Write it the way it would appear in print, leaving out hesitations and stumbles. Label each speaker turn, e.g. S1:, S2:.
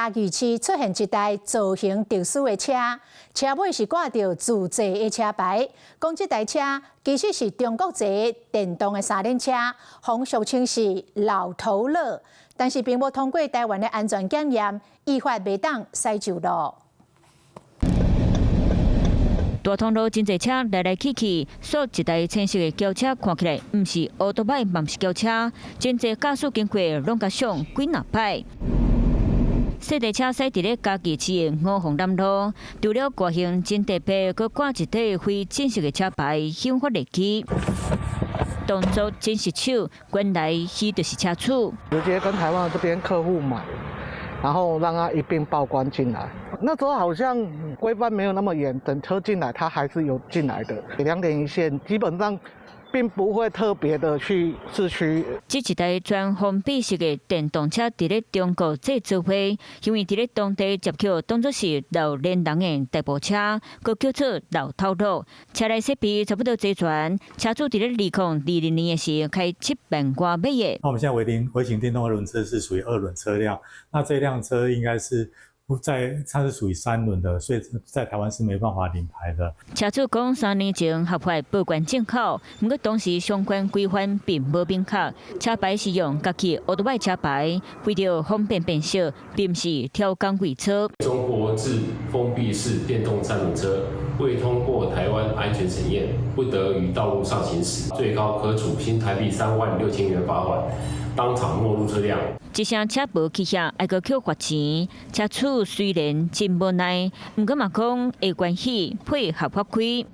S1: 嘉義市出現一台造型特殊的車，車尾是掛著自製的車牌，講這台車其實是中國製電動的三輪車，予俗稱是老頭樂，但是並無通過台灣的安全檢驗，依法袂當駛上路。
S2: 大通路真濟車來來去去，煞一台青色的轎車看起來毋是歐多擺，嘛毋是轎車，真濟駕駛經過攏共相幾若擺。細台車駛佇咧嘉義市的五鳳南路，除了外形真特別，閣掛一塊非正式的車牌，引發熱議。動作真失手，原來彼就是車主。
S3: 直接跟台灣這邊客戶買，然後讓他一併報關進來。那時候好像規範沒有那麼嚴，等車進來，他還是有進來的。兩點一線，基本上並不會特別的去市區。
S2: 這一台全封閉式的電動車佇咧中國製造會，因為佇咧當地接抾當作是老年人的代步車，閣叫做老頭樂。車內設備差不多齊全，車主佇咧2022年的時開7萬外買的。
S4: 那我們現在微型電動二輪車是屬於二輪車輛，那這輛車應該是在它是屬於三輪的，所以在台灣是沒辦法領牌的。
S2: 車主講，3年前合法報關進口，毋過當時相關規範並無明確，車牌是用家己歐多擺車牌，為著方便辨識，並毋是偷工偽車。
S5: 中國製封閉式電動三輪車未通過台灣安全審驗，不得於道路上行駛，最高可處新台幣36,000元罰款，當場沒入車輛。
S2: 這聲車無起遐，愛閣予罰錢。車主雖然真無奈，毋過嘛講會關係配合法規。